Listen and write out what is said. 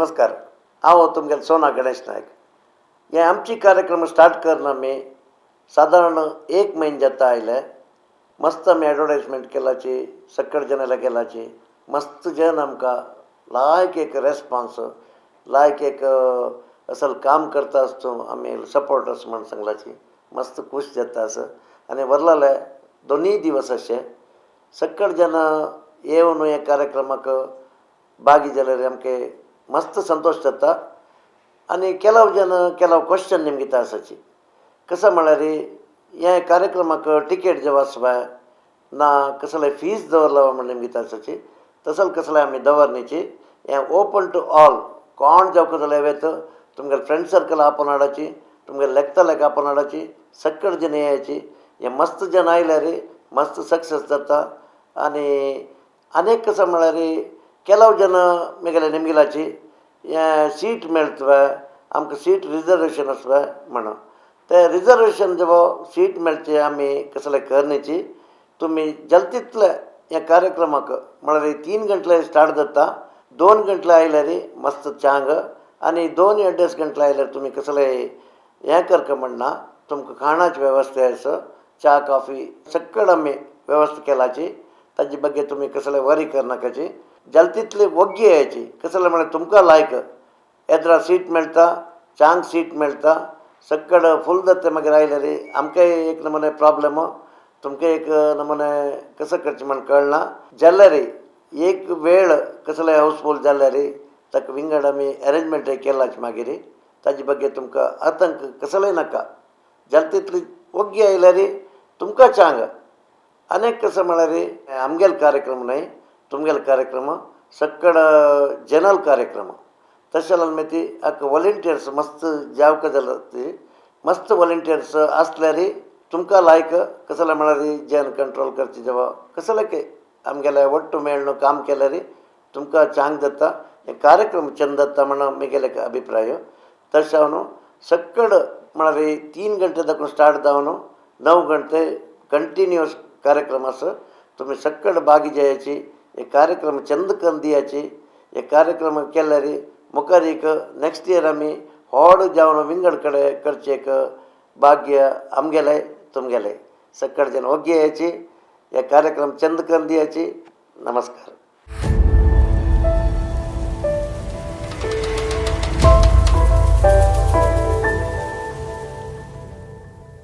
नमस्कार. हांव तुमगेलो सोना गणेश नायक. हे आमची कार्यक्रम स्टार्ट करना आमी सादारण एक म्हयनो जाता आयले. मस्त आमी एडवर्टायजमेंट केलाची, सकड जनाला केलाची. मस्त जन आमकां लायक एक रेस्पोन्स, लायक एक असल काम करता आसतो आमी सपोर्टर्स म्हण सांगलाची. मस्त खूश जाता आसा. आनी वरलाले दोनूय दिवस अशे सकड जन येवन ह्या कार्यक्रमाक भागी जाल्यार आमके मस्त संतोश जाता. आनी केलाव जन केलाव क्वेश्चन निमगिता आसाची. कसो म्हळ्यार हे कार्यक्रमाक टिकेट जेव आसपाय ना, कसले फीज दवरला म्हण निमगिता आसाची. तसल कसले आमी दवरनीची. हें ओपन टू ऑल. कोण जावंक जाल्यार येत. तुमगेले फ्रेंड सर्कल आपोवन हाडाची, तुमगेले लेखता आपोवन हाडाची, सकड जन यायची. हे मस्त जन आयल्यार मस्त सक्सेस जाता. आनी अनेक कसो म्हळ्यार केलाव जन मेगेले निमगिलाची हें सीट मेळटले, आमकां सीट रिजर्वेशन आसपाय म्हणून. ते रिजर्वेशन जेव सीट मेळचे आमी कसले करनीची. तुमी जाता तितले ह्या कार्यक्रमाक, म्हळ्यार 3 गंटले स्टार्ट जाता, 2 गंटले आयल्यार मस्त चांग. आनी दोन अड्डेस गंटले आयल्यार तुमी कसले हें करका म्हणना. तुमकां खाणाची वेवस्था आसा, च्या कॉफी सगळं आमी वेवस्था केलाची. ताजे ಬಗ್ಗೆ तुमी कसले वरी करनाकाची. जाता तितले वग्गी यायची. कसले म्हळ्यार तुमकां लायक एदरा सीट मेळटा, चांग सीट मेळटा. सकड फूल जाता. मागीर आयल्यार आमकांय एक नमुने प्रॉब्लम, तुमकां एक नमुने कसो करचें म्हण कळना. जाल्यार एक वेळ कसले हाऊसफूल जाल्यार ताका विंगड आमी अरेंजमेंट केलाच मागीर. ताजे ಬಗ್ಗೆ तुमकां आतंक कसलेय नाका. जाता तितली वग्गी आयल्यार तुमकां चांग. अनेक कसं म्हळ्यार आमगेलो कार्यक्रम न्हय, तुमगेलो कार्यक्रम, सकड जनरल कार्यक्रम. तशें जाल्यार मागीर ती हाका वॉलंटियर्स मस्त जावका जाल्यार ती मस्त वॉलंटियर्स आसल्यार तुमकां लायक. कसलें म्हळ्यार जन कंट्रोल करचे जेवा कसलें की आमगेले ಒಟ್ಟು मेळ्ळो काम केल्यार तुमकां चांग जाता, हे कार्यक्रम चंद जाता म्हण म्हगेले अभिप्राय. तशें हांव सकड म्हळ्यार 3 गंटे दाखून स्टार्ट जावन 9 गंटे कंटिन्युअस कार्यक्रम आसा. तुमी सकड भागी जायाची, हे कार्यक्रम चंद करून दियाची. हे कार्यक्रम केल्यार मुखार एक नेक्स्ट इयर आमी व्हड जावन विंगड कडेन करचें एक भाग्य आमगेलें तुमगेलें. सकड जन ओग्गी यायची, हे कार्यक्रम चंद करून दियाची. नमस्कार.